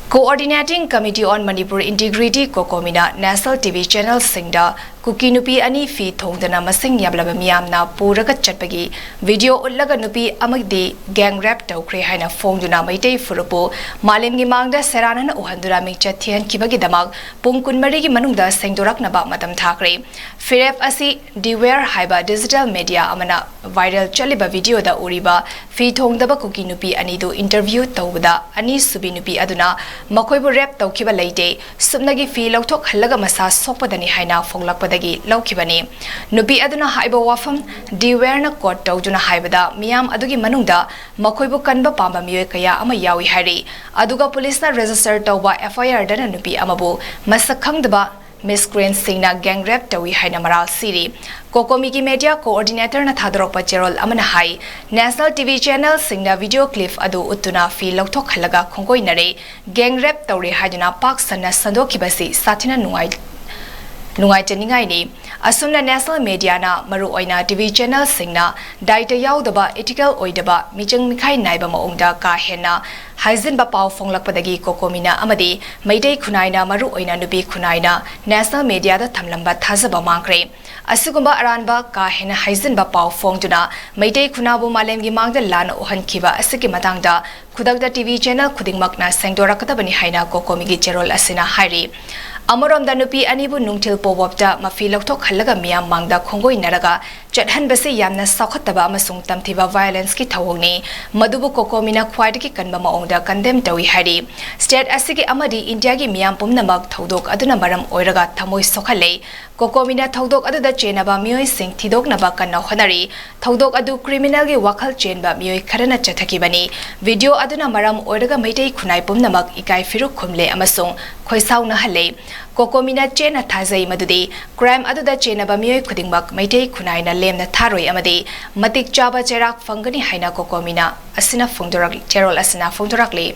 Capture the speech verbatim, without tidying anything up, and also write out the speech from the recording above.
Coordinating Committee on Manipur Integrity, COCOMI ꯅ national T V channel ꯁꯤꯡꯗ ꯀꯨꯀꯤ ꯅꯨꯄꯤ ꯑꯅꯤ ꯐꯤ ꯊꯣꯡꯗꯅ ꯃꯁꯤꯡ ꯌꯥꯝꯂꯕ ꯃꯤꯌꯥꯝꯅ ꯄꯨꯔꯒ ꯆꯠꯄꯒꯤ video ꯎꯠꯂꯒ ꯅꯨꯄꯤ ꯑꯃꯗꯤ gang rape ꯇꯧꯈ꯭ꯔꯦ ꯍꯥꯏꯅ ꯐꯣꯡꯗꯨꯅ ꯃꯩꯇꯩ ꯐꯨꯔꯨꯞꯄꯨ ꯃꯥꯂꯦꯝꯒꯤ ꯃꯥꯡꯗ ꯁꯦꯔꯥꯟꯅꯅ ꯎꯍꯟꯗꯨꯅ ꯃꯤꯡꯆꯠ ꯊꯤꯍꯟꯈꯤꯕꯒꯤꯗꯃꯛ ꯄꯨꯡ ꯀꯨꯟꯃꯔꯤꯒꯤ ꯃꯅꯨꯡꯗ ꯁꯦꯡꯗꯣꯔꯛꯅꯕ ꯃꯇꯝ ꯊꯥꯈ꯭ꯔꯦ꯫ ꯐꯤꯔꯦꯞ ꯑꯁꯤ Dware ꯍꯥꯏꯕ digital media ꯑꯃꯅ viral ꯆꯠꯂꯤꯕ video ꯗ ꯎꯔꯤꯕ ꯐꯤ ꯊꯣꯡꯗꯕ ꯀꯨꯀꯤ ꯅꯨꯄꯤ ꯑꯅꯤꯗꯨ interview ꯇꯧꯕꯗ ꯑꯅꯤꯁꯨꯕꯤ ꯅꯨꯄꯤ ꯑꯗꯨꯅ ꯃꯈꯣꯏꯕꯨ rape ꯇꯧꯈꯤꯕ ꯂꯩꯇꯦ, ꯁꯨꯞꯅꯒꯤ ꯐꯤ ꯂꯧꯊꯣꯛꯍꯜꯂꯒ ꯃꯁꯥ ꯁꯣꯛꯄꯗꯅꯤ ꯍꯥꯏꯅ ꯐꯣꯡꯂꯛꯄꯗꯒꯤ ꯂꯧꯈꯤꯕꯅꯤ꯫ ꯅꯨꯄꯤ ꯑꯗꯨꯅ ꯍꯥꯏꯕ ꯋꯥꯐꯝ Dware ꯅ quote ꯇꯧꯗꯨꯅ ꯍꯥꯏꯕꯗ ꯃꯤꯌꯥꯝ ꯑꯗꯨꯒꯤ ꯃꯅꯨꯡꯗ ꯃꯈꯣꯏꯕꯨ ꯀꯟꯕ ꯄꯥꯝꯕ ꯃꯤꯑꯣꯏ ꯀꯌꯥ ꯑꯃ ꯌꯥꯎꯏ ꯍꯥꯏꯔꯤ꯫ ꯑꯗꯨꯒ ꯄꯨꯂꯤꯁꯅ register ꯇꯧꯕ F I R ꯗꯅ ꯅꯨꯄꯤ ꯑꯃꯕꯨ ꯃꯁꯛ ꯈꯪꯗꯕ miscreant ꯁꯤꯡꯅ gang rape ꯇꯧꯏ ꯍꯥꯏꯅ ꯃꯔꯥꯜ ꯁꯤꯔꯤ꯫ COCOMI ꯒꯤ media coordinator ꯅ ꯊꯥꯗꯣꯔꯛꯄ ꯆꯦꯔꯣꯜ ꯑꯃꯅ ꯍꯥꯏ, national T V channel ꯁꯤꯡꯅ video clip ꯑꯗꯨ ꯎꯠꯇꯨꯅ ꯐꯤ ꯂꯧꯊꯣꯛꯍꯜꯂꯒ ꯈꯣꯡꯒꯣꯏꯅꯔꯦ, gang rape ꯇꯧꯔꯦ ꯍꯥꯏꯗꯨꯅ ꯄꯥꯛ ꯁꯟꯅ ꯁꯟꯗꯣꯛꯈꯤꯕꯁꯤ ꯁꯥꯊꯤꯅ ꯅꯨꯡꯉꯥꯏ-, ꯅꯨꯡꯉꯥꯏꯖꯅꯤꯡꯉꯥꯏꯅꯤ꯫ ꯑꯁꯨꯝꯅ national media ꯅ ꯃꯔꯨꯑꯣꯏꯅ T V channel ꯁꯤꯡꯅ ꯗꯥꯏꯇ ꯌꯥꯎꯗꯕ, ethical ꯑꯣꯏꯗꯕ, ꯃꯤꯆꯪ ꯃꯤꯈꯥꯏ ꯅꯥꯏꯕ ꯃꯑꯣꯡꯗ ꯀꯥ ꯍꯦꯟꯅ ꯍꯥꯏꯖꯤꯟꯕ ꯄꯥꯎ ꯐꯣꯡꯂꯛꯄꯗꯒꯤ COCOMI ꯅ ꯑꯃꯗꯤ ꯃꯩꯇꯩ ꯈꯨꯟꯅꯥꯏꯅ ꯃꯔꯨꯑꯣꯏꯅ ꯅꯨꯄꯤ ꯈꯨꯟꯅꯥꯏꯅ national media ꯗ ꯊꯝꯂꯝꯕ ꯊꯥꯖꯕ ꯃꯥꯡꯈ꯭ꯔꯦ꯫ ꯑꯁꯤꯒꯨꯝꯕ ꯑꯔꯥꯟꯕ ꯀꯥ ꯍꯦꯟꯅ ꯍꯥꯏꯖꯤꯟꯕ ꯄꯥꯎ ꯐꯣꯡꯗꯨꯅ ꯃꯩꯇꯩ ꯈꯨꯟꯅꯥꯏꯕꯨ ꯃꯥꯂꯦꯝꯒꯤ ꯃꯥꯡꯗ ꯂꯥꯟꯅ ꯎꯍꯟꯈꯤꯕ ꯑꯁꯤꯒꯤ ꯃꯇꯥꯡꯗ ꯈꯨꯗꯛꯇ T V channel ꯈꯨꯗꯤꯡꯃꯛꯅ ꯁꯦꯡꯗꯣꯔꯛꯀꯗꯕꯅꯤ ꯍꯥꯏꯅ COCOMI ꯒꯤ ꯆꯦꯔꯣꯜ ꯑꯁꯤꯅ ꯍꯥꯏꯔꯤ꯫ ꯑꯃꯔꯣꯝꯗ ꯅꯨꯄꯤ ꯑꯅꯤꯕꯨ ꯅꯨꯡꯊꯤꯜ ꯄꯣꯋꯞꯇ ꯃꯐꯤ ꯂꯧꯊꯣꯛꯍꯜꯂꯒ ꯃꯤꯌꯥꯝ ꯃꯥꯡꯗ ꯈꯣꯡꯒꯣꯏꯅꯔꯒ ꯆꯠꯍꯟꯕꯁꯤ ꯌꯥꯝꯅ ꯆꯥꯎꯈꯠꯇꯕ ꯑꯃꯁꯨꯡ ꯇꯝꯊꯤꯕ violence ꯀꯤ ꯊꯧꯑꯣꯡꯅꯤ꯫ ꯃꯗꯨꯕꯨ COCOMI ꯅ ꯈ꯭ꯋꯥꯏꯗꯒꯤ ꯀꯟꯕ ꯃꯑꯣꯡꯗ condemn ꯇꯧꯏ ꯍꯥꯏꯔꯤ꯫ State ꯑꯁꯤꯒꯤ ꯑꯃꯗꯤ ꯏꯟꯗꯤꯌꯥꯒꯤ ꯃꯤꯌꯥꯝ ꯄꯨꯝꯅꯃꯛ ꯊꯧꯗꯣꯛ ꯑꯗꯨꯅ ꯃꯔꯝ ꯑꯣꯏꯔꯒ ꯊꯃꯣꯏ ꯁꯣꯛꯍꯜꯂꯦ꯫ COCOMI ꯅ ꯊꯧꯗꯣꯛ ꯑꯗꯨꯗ ꯆꯦꯟꯅꯕ ꯃꯤꯑꯣꯏꯁꯤꯡ ꯊꯤꯗꯣꯛꯅꯕ ꯀꯟꯅ ꯍꯣꯠꯅꯔꯤ꯫ ꯊꯧꯗꯣꯛ ꯑꯗꯨ criminal ꯒꯤ ꯋꯥꯈꯜ ꯆꯦꯟꯕ ꯃꯤꯑꯣꯏ ꯈꯔꯅ ꯆꯠꯊꯈꯤꯕꯅꯤ꯫ Video ꯑꯗꯨꯅ ꯃꯔꯝ ꯑꯣꯏꯔꯒ ꯃꯩꯇꯩ ꯈꯨꯟꯅꯥꯏ ꯄꯨꯝꯅꯃꯛ ꯏꯀꯥꯏ ꯐꯤꯔꯨꯛ ꯈꯨꯝꯂꯦ ꯑꯃꯁꯨꯡ ꯈꯣꯏꯁꯥꯎꯅꯍꯜꯂꯦ꯫ COCOMI ꯅ ꯆꯦꯠꯅ ꯊꯥꯖꯩ ꯃꯗꯨꯗꯤ crime ꯑꯗꯨꯗ ꯆꯦꯟꯅꯕ ꯃꯤꯑꯣꯏ ꯈꯨꯗꯤꯡꯃꯛ ꯃꯩꯇꯩ ꯈꯨꯟꯅꯥꯏꯅ ꯂꯦꯝꯅ ꯊꯥꯔꯣꯏ ꯑꯃꯗꯤ ꯃꯇꯤꯛ ꯆꯥꯕ ꯆꯩꯔꯥꯛ ꯐꯪꯒꯅꯤ ꯍꯥꯏꯅ COCOMI ꯅ ꯑꯁꯤꯅ ꯐꯣꯡꯗꯣꯔꯛ-, ꯆꯦꯔꯣꯜ ꯑꯁꯤꯅ ꯐꯣꯡꯗꯣꯔꯛꯂꯤ꯫